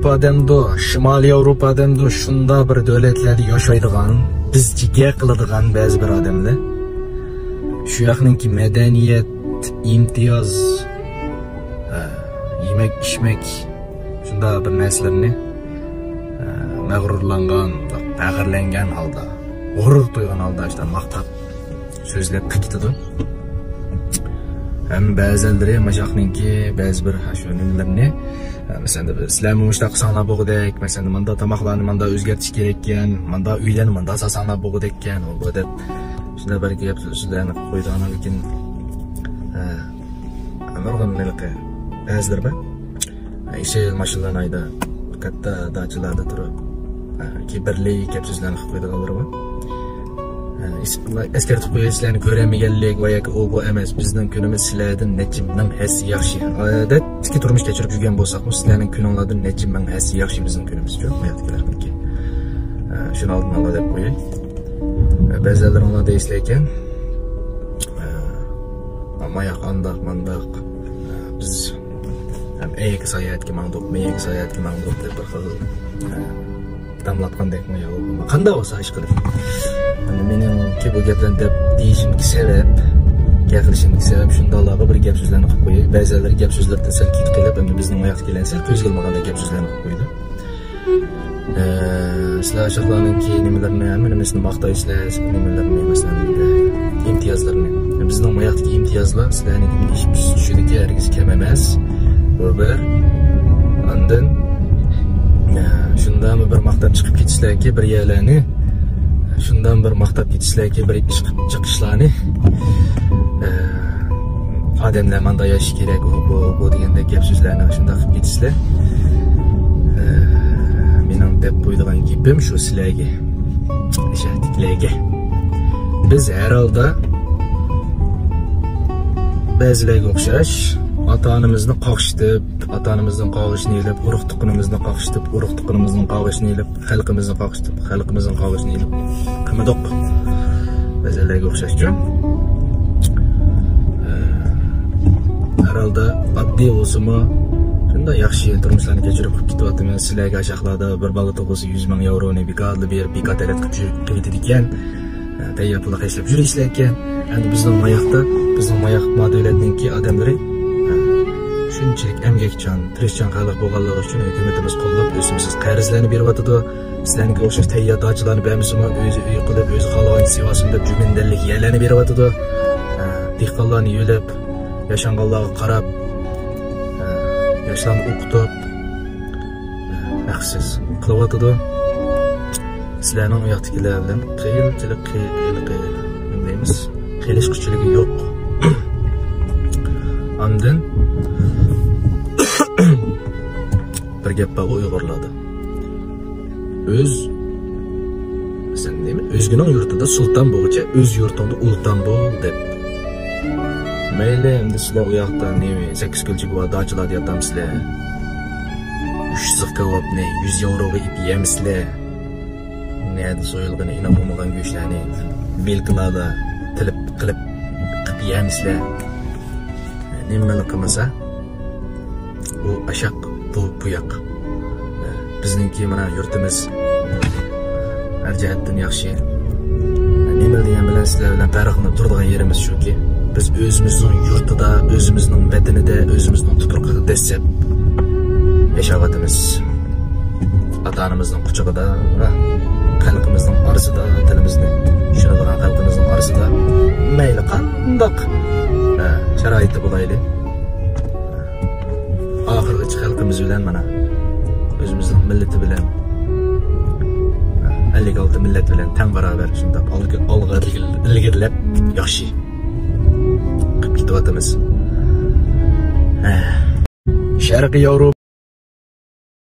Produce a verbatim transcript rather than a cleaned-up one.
ياۋروپا دەمدۇ، شىمالىي ياۋروپا دەمدۇ، شۇنداق بىر دۆلەتلەردە ياشايدىغان، بىزچە گەپ قىلىدىغان بەزى بىر ئادەملەر شۇ ياقنىڭكى مەدەنىيەت، ئىمتىياز، ئە، يېمەك، ئىچمەك، شۇنداق بىر نەرسىلەرنى، ئە، مەغرۇرلانغان، پەخىرلەنگەن ھالدا، غۇرۇر تۇيغان ھالدا شۇنداق ماختاپ سۆزلەپ قېتىدۇ. ھەم بەزىلىرى ماشاقنىڭكى بەزى بىر شۇ نېمىلىرىنى، مەسىلەن، سىلەرمۇ مۇشۇنداق قىلساڭلار بولغۇدەك، مەسىلەن، ماندا تاماقلارنى ماندا ئۆزگەرتىش كېرەككەن، ماندا ئۆيلەرنى ماندا سالساڭلار بولغۇدەككەن، ئۇ بۇ دەپ شۇنداق بىر گەپ سۆزلەرنى قىلىپ قويىدىغان، لېكىن، ئە، نۇرغۇن ھېلىقى بەزىلىرى بار. ئىشەيل ماشىنىلارنى ھەيدەپ، كاتتا داچىلاردا تۇرۇپ، كىبىرلىك گەپ سۆزلەرنى قىلىپ قويىدىغانلىرى بار. ئەسكەرتىپ قوياي، سىلەرنى كۆرەلمىگەنلىك ۋە ياكى ئۇ بۇ ئەمەس، بىزنىڭ كۈنىمىز سىلەردىن نەچچە مىڭ ھەسسە ياخشى. ئادەتتىكى تۇرمۇش كەچۈرۈپ يۈرگەن بولساقمۇ، سىلەرنىڭ كۈنۈڭلاردىن نەچچە مىڭ ھەسسە ياخشى بىزنىڭ كۈنىمىز، شۇ ماياقتىكىلەرنىڭكى. شۇنى ئالدىن ئالا دەپ قوياي. بەزىلىرىڭلار دەيسىلەر ئىكەن، ماياق ئانداق، مانداق. بىز ھەم ئەيگە ساياھەتكە ماڭدۇق، مەيگە ساياھەتكە ماڭدۇق دەپ بىر خىل، ئە، داملاتقاندەكمۇ يا، قانداق بولسا ئىشقىلىپ. ئەمدى مېنىڭكى بۇ گەپلەرنى دەپ دېيىشىمدىكى سەۋەب، گەپ قىلىشىمدىكى سەۋەب شۇنداقلارغا بىر گەپ سۆزلەرنى قىلىپ قوياي. بەزىلەر گەپ سۆزلەردىن سەل كېتىپ قېلىپ، ئەمدى بىزنىڭ ئاياقتا كېلەن سەل كۆزگە ئىلمىغاندەك گەپ سۆزلەرنى قىلىپ قويىدۇ. ئە، سىلەر ئاشۇلارنىڭكى نېمىلىرىنى، ھەممە نېمىسىنى ماختايسىلەر، نېمىلىرىنى، مەسىلەن، ئىمتىيازلىرىنى. بىزنىڭ ماياقتىكى ئىمتىيازلار سىلەرنىڭكىدىن ھېچ چۈشىدىكى ھەرگىز كەم ئەمەس. بۇ بىر. ئاندىن، ئە، شۇنداقمۇ بىر ماختاپ چىقىپ كېتىسىلەركى، بىر يەرلەرنى، شۇنداقمۇ بىر ماختاپ كېتىسىلەركى، بىر چىقىپ چىقىشلارنى، ئە، ئادەملەر ماندا ياشاش كېرەك، ئۇ، بۇ، بۇ دېگەندەك گەپ سۆزلەرنى شۇنداق قىلىپ كېتىسىلەر. ئە، مېنىڭ دەپ قويىدىغان گېپىم شۇ سىلەرگە، ئەشەدىكىلەرگە. بىز ھەر ھالدا بەزىلەرگە ئوخشاش ئاتا-ئانىمىزنى قاقشىتىپ، ئاتا-ئانىمىزنىڭ قاغىشىنى ئېلىپ، ئۇرۇق-تۇغقىنىمىزنى قاقشىتىپ، ئۇرۇق-تۇغقىنىمىزنىڭ قاغىشىنى ئېلىپ، خەلقىمىزنى قاقشىتىپ، خەلقىمىزنىڭ قاغىشىنى ئېلىپ قىلمىدۇق. بەزىلەرگە ئوخشاشچۇ. ئە، ھەر ھالدا ئاددىي بولسىمۇ، شۇنداق ياخشى تۇرمۇشلارنى كەچۈرۈپ كېتىۋاتىمەن. سىلەرگە ئاشاقلاردا بىر بالا تۇغۇلسا يۈز مىڭ ياۋرونى بېكارلا بېرىپ، بىكار تەلەت قىلىپ يۈرۈپ كېتىدىكەن. تەييار پۇلى خەجلەپ يۈرۈشلەركەن. ئەمدى بىزنىڭ ماياقتا، بىزنىڭ ماياق ما دۆلەتنىڭكى ئادەملىرى شۇنچىلىك ئەمگەكچان، تىرىشچان خەلق بولغانلىقى ئۈچۈن ھۆكۈمىتىمىز قوللاپ ئۆسۈمسىز قەرزلەرنى بېرىۋاتىدۇ. سىلەرنىڭكى ئوخشاش تەييار داچىلارنى بەرمىسىمۇ، ئۆزى ئۆي قىلىپ، ئۆزى خالىغانچە سېۋەسىمۇ دەپ جۈمىندەللىك يەرلەرنى بېرىۋاتىدۇ. دېھقانلارنى يۆلەپ، ياشانغانلارغا قاراپ، ياشلارنى ئوقۇتۇپ، ھەقسىز قىلىۋاتىدۇ. سىلەرنىڭ ئۇ ياقتىكىلەر بىلەن قىيىنچىلىق، قىي-، قىي-، نېمە دەيمىز؟ قېلىشقۇچىلىقى يوق. ئاندىن بىر گەپ بار ئۇيغۇرلاردا. ئۆز، سەن نېمە؟ ئۆزگىنىڭ يۇرتىدا سۇلتان بولغۇچە ئۆز يۇرتۇڭدا ئۇلتان بول دەپ. مەيلى، ئەمدى سىلەر ئۇ ياقتا نېمە، سەككىز كۈلچىگە بار داچىلاردا ياتامسىلەر؟ ئۈچ سىخ كاۋاپنى يۈز ياۋروغا ئېلىپ يەمسىلەر؟ نەدە سويۇلغىنى ئېنىق بولمىغان گۆشلەرنى بىلكىلاردا تىلىپ قىلىپ قىپ يەمسىلەر؟ نېمىلا قىلمىسا، ئۇ ئاشاق، بۇ بۇياق. بىزنىڭكى مانا يۇرتىمىز ھەر جەھەتتىن ياخشى. نېمىلا دېگەن بىلەن سىلەر بىلەن پەرقلىنىپ تۇرىدىغان يېرىمىز شۇكى، بىز ئۆزىمىزنىڭ يۇرتىدا، ئۆزىمىزنىڭ ۋەتىنىدە، ئۆزىمىزنىڭ تۇپرىقىدا دەسسەپ ياشاۋاتىمىز. ئاتا-ئانىمىزنىڭ قۇچىقىدا، خەلقىمىزنىڭ ئارىسىدا، تىلىمىزنى چۈشىنىدىغان خەلقىمىزنىڭ ئارىسىدا مەيلى قانداق، ھە، شارائىتتا بولايلى، ئاخىرغىچە خەلقىمىز بىلەن، مانا، ئۆزىمىزنىڭ مىللىتى بىلەن، ئەللىك ئالتە مىللەت بىلەن تەڭ باراۋەر شۇنداق ئالغا، ئالغا ئىلگىرىلەپ ياخشى قىلىپ كېتىۋاتىمىز. ھە. شەرقىي ياۋروپا